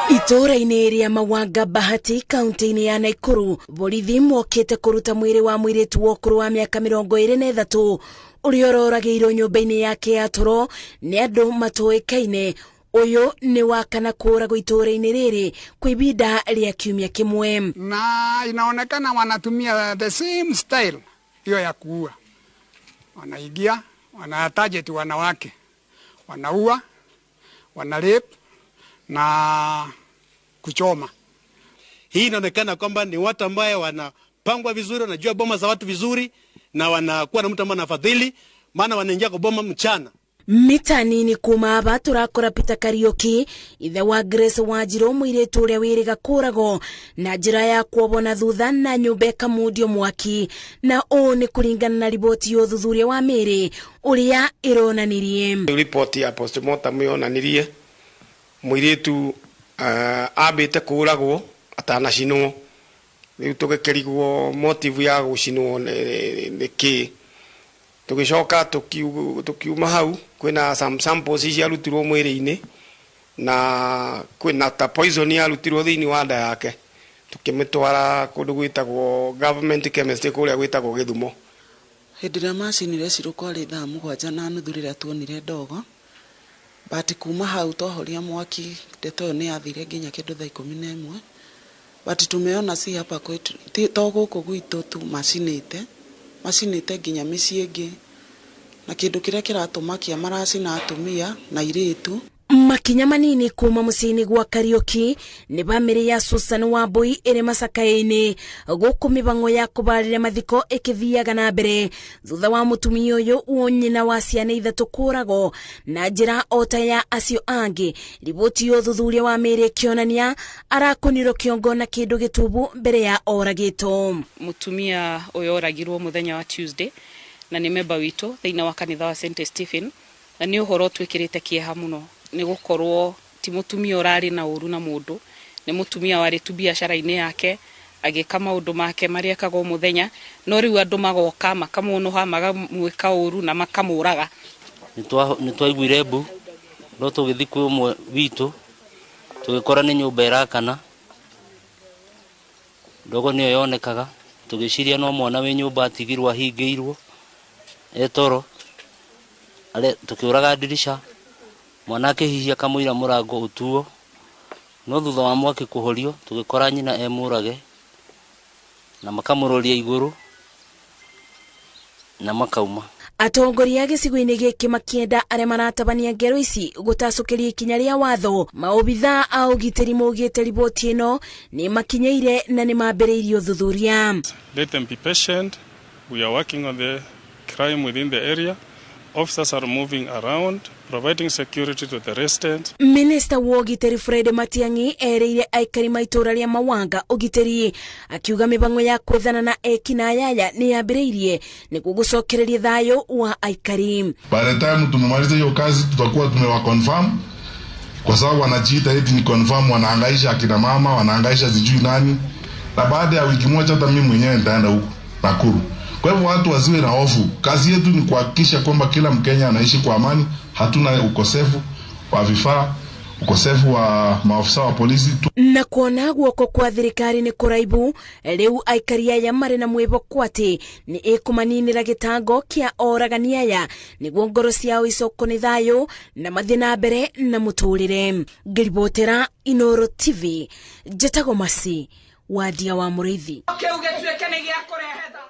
Itũũra-inĩ rĩa Mawanga Bahati kaunti-inĩ ya Nakuru, borithi mokĩte kũruta mwĩrĩ wa mũirĩtu wa ũkũrũ wa mĩaka 23 ũrĩa ũroragĩirwo nyũmba-inĩ yake ya toro nĩ andũ matũĩkaine. Ũyũ nĩ wa kana kũũragwo itũũra-inĩ rĩrĩ kwa ibinda rĩa kiumia kĩmwe. Na inaonekana wanatumia the same style hiyo ya kuua. Wanaingia, wana target wanawake, wanaua, wana rape na kuchoma. Hii inaonekana kwamba ni watu ambaye wanapangwa vizuri, wanajua boma za watu vizuri na wanakuwa na mtu ambaye anafadhili, maana wanaingia kwa boma mchana. Mita nini kuma aba turakora Peter Kariuki, ithe wa Grace Wanjiru, mũirĩtu ũrĩa wĩrĩga kũragwo na njĩra ya kuobwo na thutha na nyũmba ĩkamundio mwaki, na ũũ nĩ kũringana na riboti ya ũthuthuria wa mĩĩrĩ ũrĩa ĩronanirie. Riboti ya postmortem yonanirie mũirĩtu ambĩte kũragwo atanacinwo. Rĩu tũgĩkĩrigwo motive ya gũcinwo nĩ kĩ. Tũgĩcoka tũkiuma hau, kwĩna some samples ciarutirwo mwĩrĩ-inĩ na kwĩna ta poison yarutirwo thĩinĩ wa nda yake, tũkĩmĩtwara kũndũ gwĩtagwo government chemist kũrĩa gwĩtagwo Gĩthumo. Hĩndĩ ĩrĩa macinire Cirũ kwarĩ 7:30 rĩrĩa tuonire ndogo, but kuma hau twahoria mwaki ndeto ĩyo nĩ yathire nginya kĩndũ 11:00, but tumeona si hapa kwetu, to gũkũ gwitũ tu macinĩte nginya mĩciĩ ĩngĩ, na kĩndũ kĩrĩa kĩratũmakia maracina atumia na airĩtu. Makinya manini kuma mũciĩ-inĩ gwa Kariuki nĩ bamĩrĩ ya Susan Wambui ĩrĩ Macakaĩ-inĩ, gũkũ mĩbango ya kũbarĩria mathiko ĩkĩthiaga na mbere thutha wa mũtumia ũyũ wo nyina wa ciana ithatũ kũragwo na njĩra o ta ya acio angĩ. Riboti ya ũthuthuria wa mĩĩrĩ ĩkĩonania arakũnirwo kĩongo na kĩndũ gĩtubu mbere ya oragĩtwo. Mũtumia ũyũ oragirwo mũthenya wa Tuesday na nĩ memba witũ thĩinĩ wa kanitha wa St Stephen, na nĩ ũhoro twĩkĩrĩte kĩeha mũno nĩ gũkorwo ti mũtumia ũrarĩ na ũru na mũndũ, nĩ mũtumia warĩ tu biacara-inĩ yake agĩka maũndũ make marĩa ekaga o mũthenya, no rĩu andũ magoka makamũnũha, makamwĩka ũru na makamũraga. Nĩ twaiguire mbu, no tũgĩthiĩ kwĩ ũmwe witũ tũgĩkora nĩ nyũmba ĩrakana, ndogo nĩyo yonekaga, tũgĩciria no mwana wĩ nyũmba atigirwo ahingĩirwo etoro, tũkĩũraga ndirica, mwana akĩhihia kamũira mũrango ũtuo, no thutha wa mwaki kũhorio tũgĩkora nyina e mũrage na makamũroria igũrũ na makauma. Atongoria a gĩcigo-inĩ gĩkĩ makĩenda arĩa maratabania ngero ici gũtacũkĩria ikinya rĩa watho. Maobithaa a ũgitĩri maugĩte riboti ĩno nĩ makinyĩire na nĩ mambĩrĩirie ũthuthuria. Let them be patient. We are working on the crime within the area. Officers are moving around, providing security to the residents. Minister wa ũgitĩri Fred Matiang'i erĩire aikari ma itũũra rĩa Mawanga ũgitĩri, akiuga mĩbango ya kwethana na ekinaĩ aya nĩ yambĩrĩirie nĩguo gũcokereria thayũ wa aikari. By the time tumemaliza hiyo kazi tutakuwa tumewa confirm, kwa sababu wanajiita eti ni confirm, wanahangaisha akina mama, wanahangaisha sijui nani, na baada ya wiki moja hata mimi mwenyewe nitaenda huko Nakuru. Kwa hivyo watu wasiwe na hofu. Kazi yetu ni kuhakikisha kwamba kila Mkenya anaishi kwa amani, hatuna ukosefu wa vifaa, ukosefu wa maafisa wa polisi tu. Na kuona guoko kwa thirikari ni kuraibu, riu aikari aya marĩ na mwĩhoko atĩ nĩ ĩkũmaninĩra gĩtango kĩa oragani aya nĩguo ngoro ciao icokwo nĩ thayũ na mathiĩ na mbere na mũtũrĩre. Ngĩribotera Inooro TV, njĩtagwo Mercy Wandia wa Mũrĩithi. Kĩu gĩtuĩke nĩ gĩa kũrehe tha-